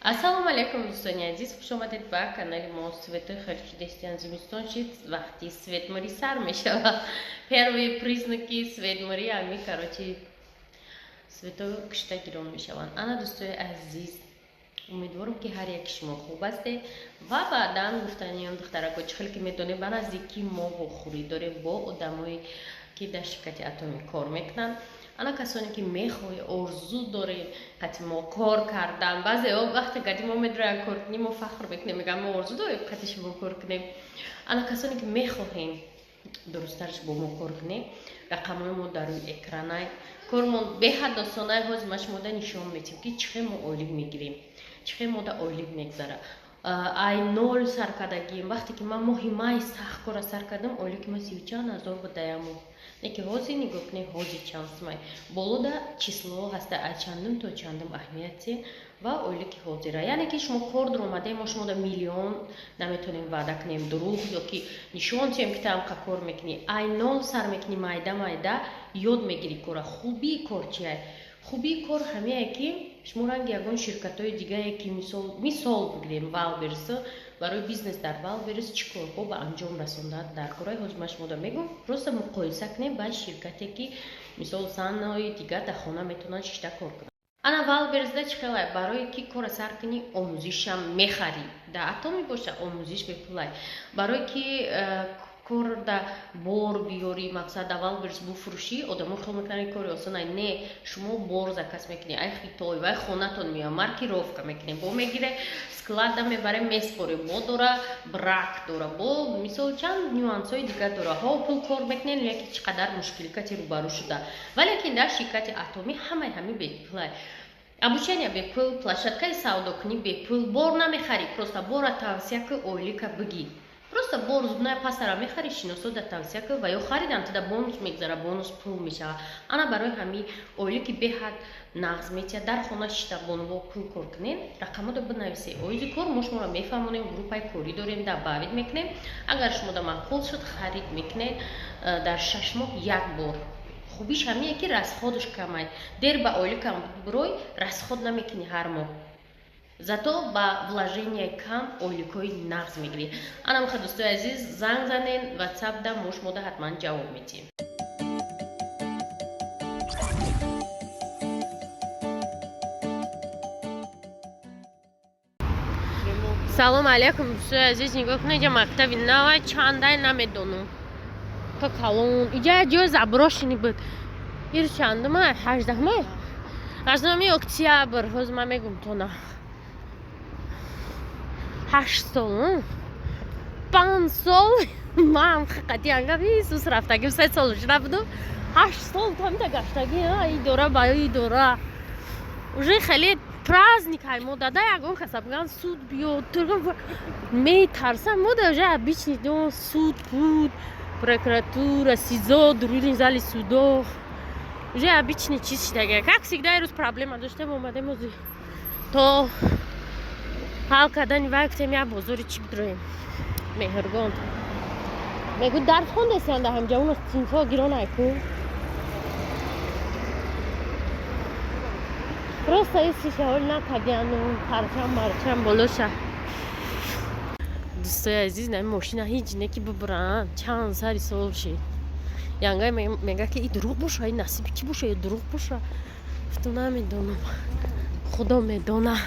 Ассалому алайкум, дӯстони азиз, хушомадед ба канали мо. Свети хеле чудесный зимистон шид, вақти светмӯрӣ сар мешавад. Первые признаки светмӯрӣ ами, короче, светҳо кушта гирон мешаванд. Ана, дӯстои азиз, умедворам, ки ҳар яки шумо хуб ҳастед. Ва баъдан гуфтаниён, духтарако, чӣ хеле ки медонем, ба наздикӣ мо вохӯрӣ дорем бо одамое, ки дар ширкати Атомӣ кор мекунанд. Ана, касоне ки мехоҳӣ, орзу доред қати мо кор кардан, баъзео вақте қати мо медроянд кор кунем, мо фахр мекунем, мегӯям, мо орзу дорем қати шумо кор кунем. Ана, касоне ки мехоҳем, дурусттарш бо мо кор кунем, рақамҳои мо дар рӯи экранай. Кормон беҳад осонай. Ҳозир ма шумода нишон метиҳем, ки чӣ хел мо ойлик мегирем, чӣ хел мода ойлик мегзара. Ай нол сар кардагием. Вақте ки ман моҳи май сахт кора сар кардам, ойлики ма сию чанд ҳазор буд даяму. Не ки ҳозир нигоҳ кунед, ҳозир чанд сумай. Болода число ҳаста, аз чандум то чандум, аҳамияти ва ойлики ҳозира. Яъне ки шумо кор дуромадаем, мо шумода миллион наметонем ваъда кунем, дурӯғ ё ки нишон тиҳем, ки тамқа кор мекунӣ. Ай нол сар мекунӣ, майда майда ёд мегирӣ кора. Хубии кор чия? Хубии кор ҳамее, ки шумо ранги ягон ширкатҳои дигае, ки мисол бигирем, Вайлдберриз, барои бизнес дар Вайлдберриз чӣ корҳо ба анҷом расондаанд дар кораи, ҳозир ман шумода мегӯм. Просто муқоиса кунем ба ширкате, ки мисол занҳои дигар дар хона метавонанд шишта кор кунанд. Ана, Вайлдберризда чӣ хелай? Барое ки кора сар кунӣ, омӯзишам мехарӣ. Дар Атоми боша, омӯзиш бепулай. Барое ки корда бор биёрӣ, мақсад, аввал бирс буфурӯшӣ, одамо хел мекунанд, кори осонай. Не, шумо бор заказ мекунӣ ай Хитой, вай хонатон меояд, маркировка мекунем, бо мегире, склада мебарем, меспорем, бо дора, брак дора, бо мисол чанд нюансҳои дигар дора. Ҳо, пул кор мекунем, лекин чӣ қадар мушкиликати рӯбарӯ шуда. Валекин дар ширкати Атомӣ ҳамаи ҳамин бепулай: обучение бепул, площадкаи савдокунӣ бепул, бор намехарӣ, просто бора тавсия ки ойлика бигӣ. Просто бор, зубная пастара мехарӣ, шиносо да тавсия ки ва ё харидан, туда бонус мегзара, бонус пул мешава. Ана, барои ҳамин ойлики беҳад нағз метиҳад. Дар хона шита бонуво пул кор кунед. Рақамото бинависед. Оиди кор мо шуморо мефаҳмонем, группаи корӣ дорем, добавить мекунем. Агар шумода маъқул шуд, харид мекунед дар 6 моҳ як бор. Хубиш ҳамие, ки расходаш камай. Дер ба ойликам бирой, расход намекунӣ ҳар моҳ, зато ба вложение кам ойликҳои нағз мегирӣ. Ана муха, дӯстои азиз, занг занен, Ватсап да мо шумода ҳатман ҷавоб медиҳем. Салом алейкум, дӯстои азиз. Нигоҳ кунед, иҷа мактаби навай, чандай намедонам, ка калон. Иҷа ҷои заброшенный буд. Ир чандума? 18-ма, 18 октябр. Ҳозир ман мегум тона, 8 сол, 5 сол ман ҳақиқати ангав исус рафтагим, 3 сол шуда будум, 8 сол тамита гаштагӣ идора ба идора. Уже хеле праздник ай мо дада, ягон каса биган, суд биёд, метарсам. Мо да уже обычный суд буд, прокуратура, СИЗО, дурини зали судо уже обычный чиз шидага. Как всегда, ирӯз проблема доштем, омадем ози то ҳал кардани вай, гуфтем, як бозори чӣ бидроем. Меҳргон мегӯ, дарс хондесиан да ҳамҷа, уно синфо гиронай ку. Просто исиша ҳол накардиану парчам марчам болоша. Дӯстои азиз, нами мошина ҳеҷ не ки бибуранд, чанд сари сол шид. Янгай мега, ки и дурӯғ боша, и насиби кӣ боша ё дурӯғ боша. Гуфтам, намедонам, худо медона.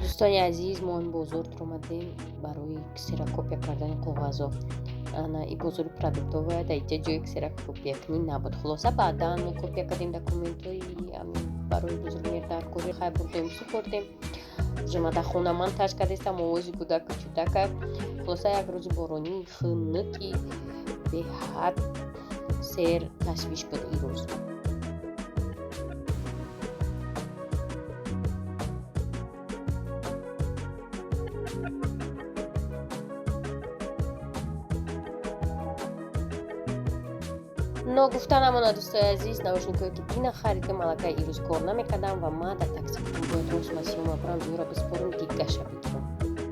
Дӯстони азиз, мо ин бозор омадем барои ксерокопия кардани коғазҳо. Ана, и бозори продуктовая, дар иҷа ҷои ксерокопиякунӣ набуд. Хулоса, баъдан мо копия кардем документҳои барои бузургмер дар кори. Хай, бурдем, супордем. Уже ма дар хона ман таш кардестам, овози кӯдаку чудака. Хулоса, як рӯзи боронии хунуки беҳад сер ташвиш буд ирӯз. Ногуфта намонад, дӯстои азиз, наушникое ки дина харидем, аллакай ирӯз кор намекардам ва ма дар такси гуфтам, бояд рост масиёма бурам, ҷӯра биспорам, дигаша бигирам.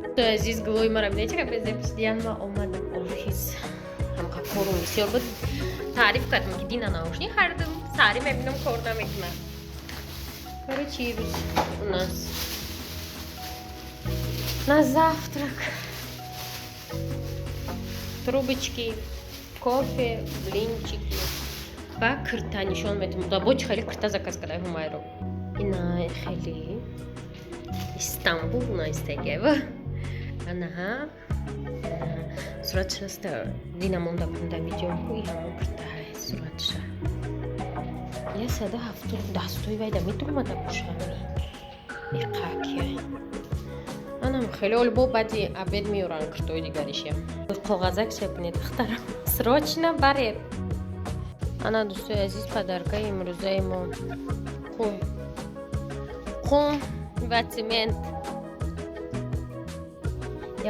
Дӯстои азиз, гулои мара бинед, чака безепишдиян. Ма омадам офис, ҳамқа корум бисёр буд. Таъриф кардам, ки дина наушник харидам, сари мебинам, кор намекунад. Короче, ирӯз у нас На завтрак трубочки, кофе, блинчики ва кирта нишон метам. Бо чи хеле кирта заказ кардай, Ҳумайро? Ина хеле Истанбул наистагиева. Анаҳа, суратшаста дина монда будам дар видео ку, и ҳамон киртаҳай суратша. 170 дастои вайда метомада бошами иқакия. Анам хеле оли, бо баъди обед меёран киртои дигариша. Коғазак шабинед, духтарам, срочно баред. Ана, дӯстои азиз, подаркаи имрӯзаи мо: қум, қум ва цемент.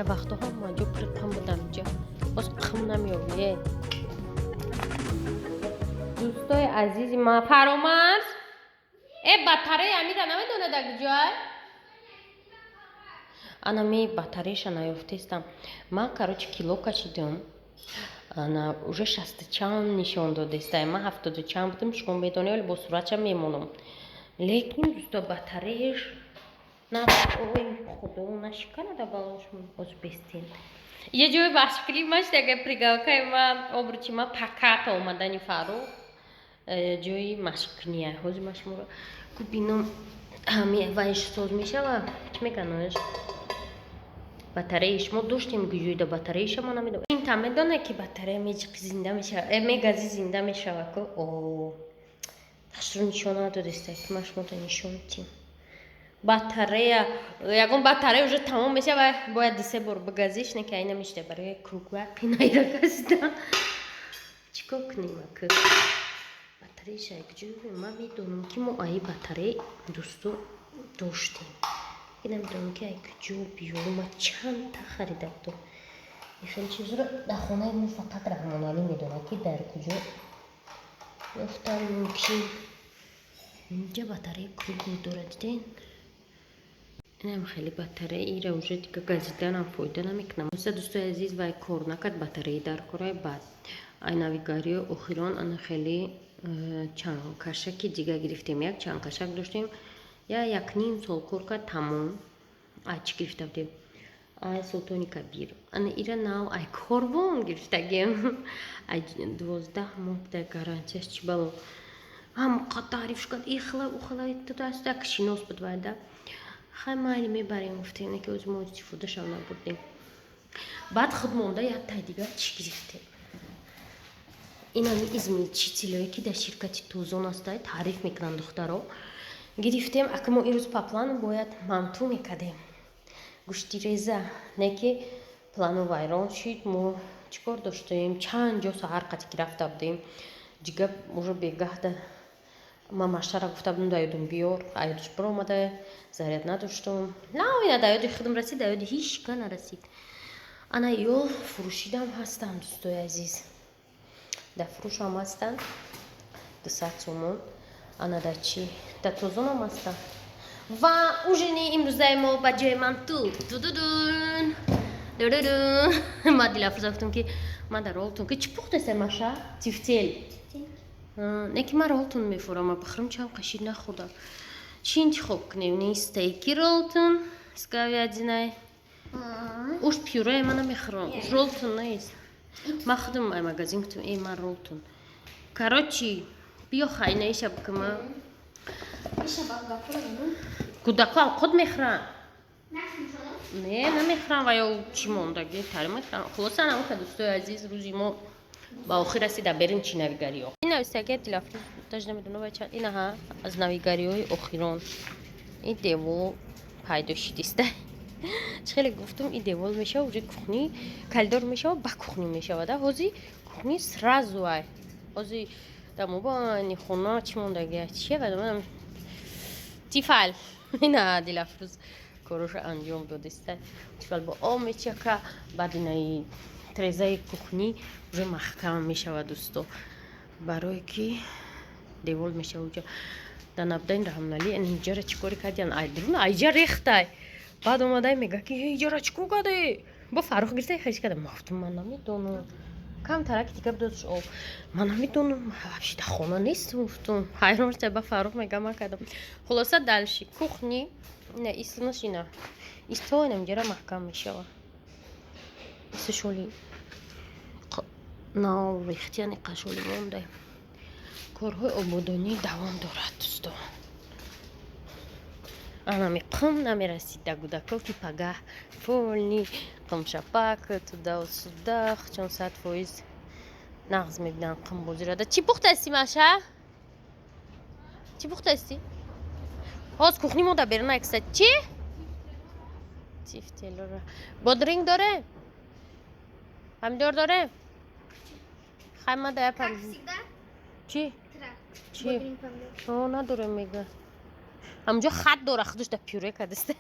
Я вақтҳо ҳамаҷо пури қум будам, инҷа боз қум намеёбӣ. Дӯстои азизи ман, Фаромарз, э, батарея амира намедонад куҷоай. Ана ми батареяша наёфтестам. Ман, короче, кило кашидам. Ана уже шасту чанд нишон додестай, ман 70 чанд будам, шумо медонед, вале бо суратша мемонам. Лекин, дӯсто, батареяш на. Ой, худо, нашиканада балош оз бестен. Я ҷои бахшкирӣ маштага пригалкаи ман, обручи ман паката омадани Фарух, ҷои машқкуния. Ҳозир ман шуморо кубинам, ҳами вайш соз мешава, чӣ меканаш, батареяш мо доштем гуҷоида, батареяша ма намедонам. Ин та медона, ки батарея меҷиқи, зинда мешава, мегази, зинда мешава ку. О, ташру нишон надодеста, ки ман шуморо нишон тим. Батарея, ягон батарея уже тамом мешава, бояд 2-се бор бигазиш, не ки ай намешта. Барои кругла қинайра газида чӣ кор кунем? Ака, батареяша куҷо? Ман медонам, ки мо аи батарея, дӯсто, доштем. Намедонам, ки ай куҷо биёрам. Ма чандта харида будам ин хеле чизро дар хонаи мо. Фақат Раҳмоналӣ медонад, ки дар куҷо ёфтан мумкин. Инҷа батарея круглый дорад, диден? Инам хеле батарея, ира уже дига газиданам фоида намекунам. Оса, дӯстои азиз, вай кор накард, батареи дар корай. Баъд ай навигариҳои охирон ана хеле чангкашаки дига гирифтем. Як чангкашак доштем, я 1,5 сол кор кард, тамом. Ай чӣ гирифта будем? Ай Султони Кабир. Ана ира нав ай корвон гирифтагем, ай 12 моҳ дар гарантияш. Чӣ бало, ҳамқа таъриф кард, ихла ухла як шинос буд вайда. Хай, майли, мебарем, гуфтем, ки ози мо истифодашам набурдем. Баъд худ монда як тай дигар чӣ гирифтем? Инами измельчителое, ки дар ширкати Тозон аста, таъриф мекунанд, духтаро, гирифтем. Ака, мо ирӯз по плану бояд манту мекардем, гӯштиреза, не ки плану вайрон шид. Мо чӣ кор доштем? Чанд ҷо саҳар қати ки рафта будем, ҷига уже бегаҳда ман маштара гуфта будам, да ёдум биёр, аёдаш биромада, заряд надоштум. На, да ёди худам расид, да ёди ҳичка нарасид. Ана ё фурӯшидам ҳастам, дӯстои азиз, дар фурӯшам ҳастанд, 200 сомон. Ана дар чӣ, дар Тозонам ҳастанд. Ва ужини имрӯзаи мо ба ҷои манту дудудун дудудун. Ма Дилафрӯза гуфтам, ки ман дар ролтон ки чӣ пухтасе, маша? Тифтел не, ки ман ролтон мефурам, ма бихӯрам, чанд қашид нахӯрдам. Чӣ интихоб кунем? Не, стейки ролтон с говядиной, уш пюре ма намехӯрам, уш ролтон нест. Ма худам ай магазин гуфтам: «Э, ман ролтон». Короче, биё, хайнаиша бикума. Кӯдако алқот мехӯранд? Не, намехӯранд. Ва ё чӣ мондагӣ тари мехӯранд. Хулоса, намука, дӯстои азиз, рӯзи мо ба охир расида. Берем, чӣ навигариҳо ин нависаги Дилафрӯз, даже намедонам вай чанд. Инаҳа, аз навигариҳои охирон ин девол пайдо шидиста. Чӣ хеле гуфтум, ин девол мешава, уже кухни коридор мешава, ба кухни мешавада. Ҳози кухни сразу ай ҳози дар мобайни хона чӣ мондагия, чия? Тифал. Ина Дилафрӯз короша анҷом додиста. Тифал бо об мечака, баъд инаи трезаи кухни уже маҳкам мешавад, дӯсто, барое ки девол мешава. Уҷа дар набудани Раҳмоналӣ инҷара чӣ кори кардиан? Айдрун айҷа рехтай. Баъд омадай, мега, ки иҷара чӣ кор кардӣ? Бо Фаррух гирифта хеш карда. Ма гуфтам, ман намедонам, кам тараки дига бидодш об, ман намедонам, вообще дар хона нестам, гуфтум. Ҳайрон шуда, ба Фаррух мега, ман кардам. Хулоса, дальше кухни ина исмаш ина. Исто инамҷара маҳкам мешава. Истишоли нав рехтияни қашоли монда. Корҳои ободонӣ давом дорад, дӯсто. Анами қум намерасид да гудако, ки пагаҳ полный қумшапак, туда-сюда, чон 100% нағз мебинанд қумбозирада. Чӣ пухтасти, Маша? Чӣ пухтасти? Ҳоз кухни мо да берун акса. Чӣ? Тифтелора. Бодринг доре? Помидор доре? Хайма да. Как всегда. Чӣ? Чӣ? О, надорем, мега. Ҳамҷо хат дора, худаш да пюре кардааст.